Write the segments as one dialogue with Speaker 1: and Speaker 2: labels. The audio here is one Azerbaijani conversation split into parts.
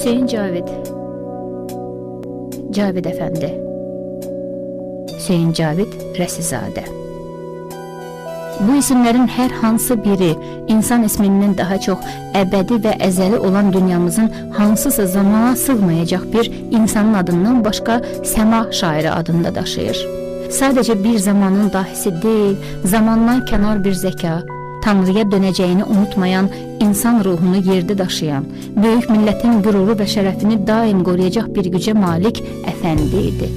Speaker 1: Hüseyn Cavid, Cavid Əfəndi, Hüseyn Cavid Rəsulzadə. Bu isimlərin hər hansı biri insan ismindən daha çox əbədi və əzəli olan dünyamızın hansısa zamana sığmayacaq bir insanın adından başqa səma şairi adını da daşıyır. Sadəcə bir zamanın dahisi deyil, zamandan kənar bir zəka, Tanrıya dönəcəyini unutmayan, insan ruhunu yerdə daşıyan, böyük millətin qüruru və şərəfini daim qoruyacaq bir gücə malik əfəndi idi.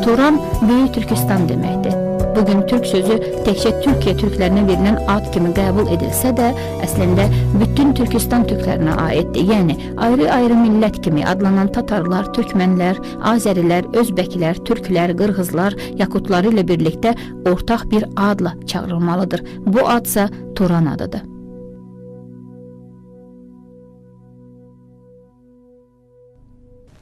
Speaker 1: Turan Böyük Türkistan deməkdir. Bugün Türk sözü təkcə Türkiyə türklərinə verilən ad kimi qəbul edilsə də, əslində bütün Türkistan türklərinə aiddir. Yəni, ayrı-ayrı millət kimi adlanan Tatarlar, Türkmənlər, Azərilər, Özbəklər, Türklər, Qırğızlar, Yakutları ilə birlikdə ortaq bir adla çağırılmalıdır. Bu adsa Turan adıdır.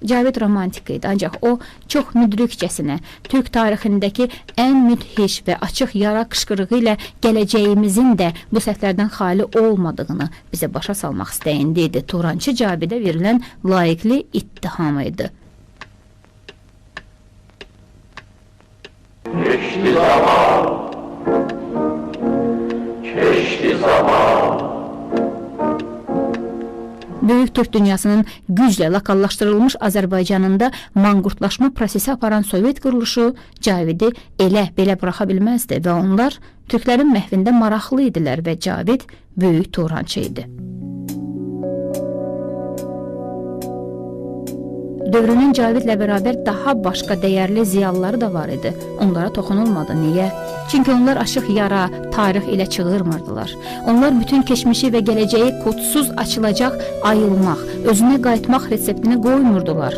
Speaker 1: Cavid romantik idi, ancaq o çox müdrikcəsinə Türk tarixindəki ən müdhiş və açıq yara qışqırığı ilə gələcəyimizin də bu səhvlərdən xali olmadığını bizə başa salmaq istəyində idi. Turançı Cavidə verilən layiqli ittiham idi.
Speaker 2: Keçdi zaman, keçdi zaman.
Speaker 1: Böyük Türk dünyasının güclə lokallaşdırılmış Azərbaycanında manqurtlaşma prosesi aparan Sovet quruluşu Cavidi elə belə buraxa bilməzdi və onlar türklərin məhvində maraqlı idilər və Cavid böyük Turançı idi. Dövrünün Cavidlə bərabər daha başqa dəyərli ziyalıları da var idi. Onlara toxunulmadı. Niyə? Çünki onlar açıq yara, tarix ilə çığırmırdılar. Onlar bütün keçmişi və gələcəyi kodsuz açılacaq ayılmaq, özünə qayıtmaq reseptini qoymurdular.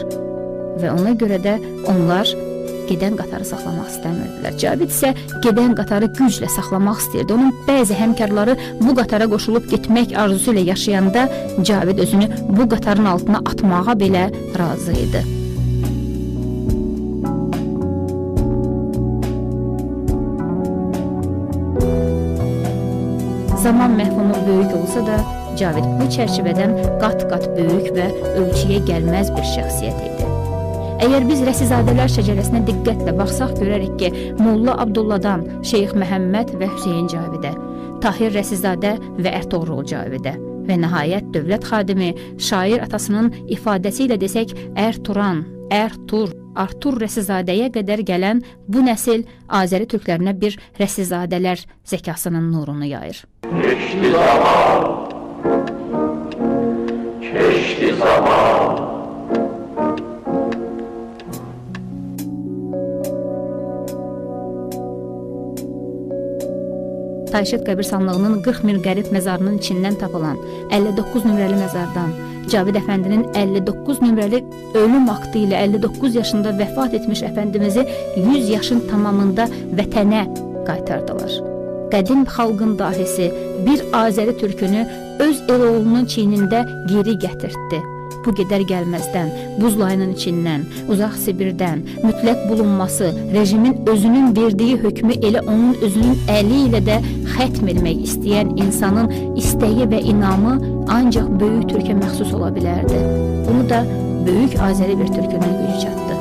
Speaker 1: Və ona görə də onlar gedən qatarı saxlamaq istəmirdilər. Cavid isə gedən qatarı güclə saxlamaq istəyirdi. Onun bəzi həmkarları bu qatara qoşulub getmək arzusu ilə yaşayanda Cavid özünü bu qatarın altına atmağa belə razı idi. Zaman məhvumu böyük olsa da, Cavid bu çərçivədən qat-qat böyük və ölçüyə gəlməz bir şəxsiyyət idi. Əgər biz Rəsulzadələr şəcərəsinə diqqətlə baxsaq, görərik ki, Molla Abdulladan Şeyx Məhəmməd və Hüseyn Cavidə, Tahir Rəsulzadə və Ərtoğrul Cavidə və nəhayət dövlət xadimi, şair atasının ifadəsi ilə desək, Ərturan, Ərtur, Artur Rəsulzadəyə qədər gələn bu nəsil Azəri türklərinə bir Rəsulzadələr zəkasının nurunu yayır.
Speaker 2: Keçdi zaman, keçdi zaman.
Speaker 1: Tayşet qəbirstanlığının 40 min qərib məzarının içindən tapılan 59 nömrəli məzardan Cavid Əfəndinin 59 nömrəli ölüm aktı ilə 59 yaşında vəfat etmiş əfəndimizi 100 yaşın tamamında vətənə qaytardılar. Qədim xalqın dahisi bir Azəri türkünü öz eloğlunun çiynində geri gətirtdi. Bu gedər gəlməzdən, buzlayının içindən, uzaq Sibirdən, mütləq bulunması, rejimin özünün verdiyi hökmü elə onun özünün əli ilə də xətm etmək istəyən insanın istəyi və inamı ancaq böyük türkə məxsus ola bilərdi. Bunu da böyük Azəri bir türkünün gücü çatdı.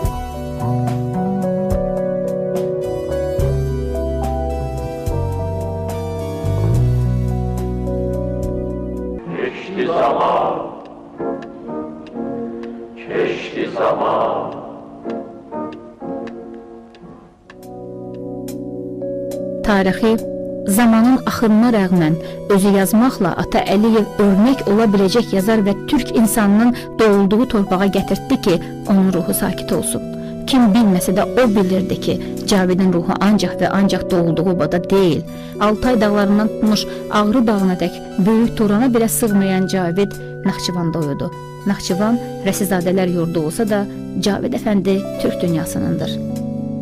Speaker 2: Keçdi zaman, keçdi zaman.
Speaker 1: Tarixi zamanın axınına rəğmən özü yazmaqla Ata Əliyev örnək ola biləcək yazar və türk insanının doğulduğu torpağa gətirtdi ki, onun ruhu sakit olsun. Kim bilməsə də o bilirdi ki, Cavidin ruhu ancaq və ancaq doğulduğu obada deyil. Altay dağlarından tutmuş Ağrı dağına dək böyük Turana belə sığmayan Cavid Naxçıvanda uyudu. Naxçıvan Rəsulzadələr yurdu olsa da Cavid Əfəndi Türk dünyasınındır.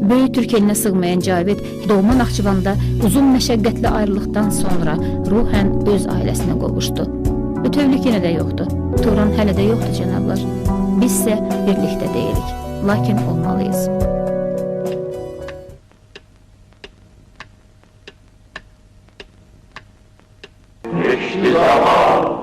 Speaker 1: Böyük Türk elinə sığmayan Cavid doğma Naxçıvanda uzun məşəqqətli ayrılıqdan sonra ruhən öz ailəsinə qovuşdu. Bütövlük yenə də yoxdur. Turan hələ də yoxdur cənablar. Biz isə birlikdə deyilik. Lakin olmalıyız.
Speaker 2: Keçdi zaman.